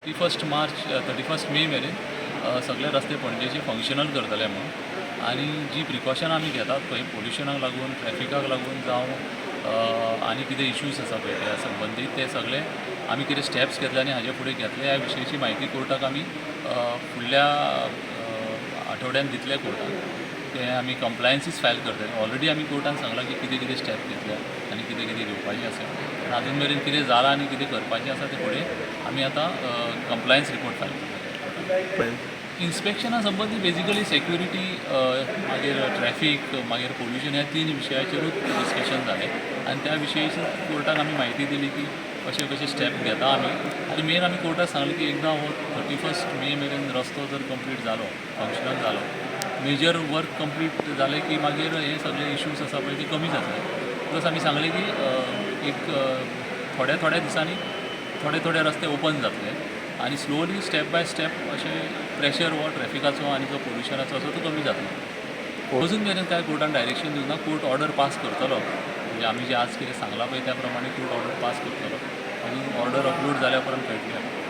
31 March, 31 May मेरेन सगळे रस्ते पणजेचे फंक्शनल करतले म्हणून. आनी जी प्रिकॉशन आमी घेतात पळय, पोल्युशनाक लागून, ट्रॅफिकाक लागून जावं आनी कितें इश्यूज आसा पळय त्या संबंदीत, ते सगळे आमी कितें स्टेप्स घेतले आनी हाजे फुडें घेतले, ह्या विशयची म्हायती कोर्टाक आमी फुडल्या आठवड्यान दितले कोर्टाक. ते आमी कंप्लायन्सीस फायल करतले. ऑलरेडी आमी कोर्टान सांगलां की कितें कितें स्टेप घेतल्या आनी कितें कितें घेवपाचें आसा. पूण अजून मेरेन कितें जालां आनी कितें करपाचें आसा, तें फुडें आमी आतां कंप्लायन्स रिपोर्ट फायल करतले. इन्स्पेक्शना संबंदी बेजिकली सेक्युरिटी, मागीर ट्रॅफीक, मागीर पोल्युशन, ह्या तीन विशयाचेरूच डिस्कशन जालें आनी त्या विशयाची कोर्टाक आमी म्हायती दिली की कशे कशे स्टेप घेता आमी. आनी मेन आमी कोर्टाक सांगलें की एकदां हो 31 मे मेरेन रस्तो जर कंप्लीट जालो, फंक्शनल जालो, मेजर वर्क कंप्लीट जालें की मागीर हे सगळे इश्यूज आसा पळय ते कमी जातले. प्लस आमी सांगलें की एक थोड्या थोड्या दिसांनी थोडे थोडे रस्ते ओपन जातले आनी स्लोली स्टेप बाय स्टेप अशें प्रेशर हो ट्रॅफिकाचो आनी जो पोल्युशनाचो आसा तो कमी जातलो. अजून मेरेन कांय कोर्टान डायरेक्शन दिवंक ना. कोर्ट ऑर्डर पास करतलो, म्हणजे आमी जे आज कितें सांगलां पळय त्या प्रमाणे कोर्ट ऑर्डर पास करतलो. अजून ऑर्डर अपलोड जाल्या उपरांत कळटलें.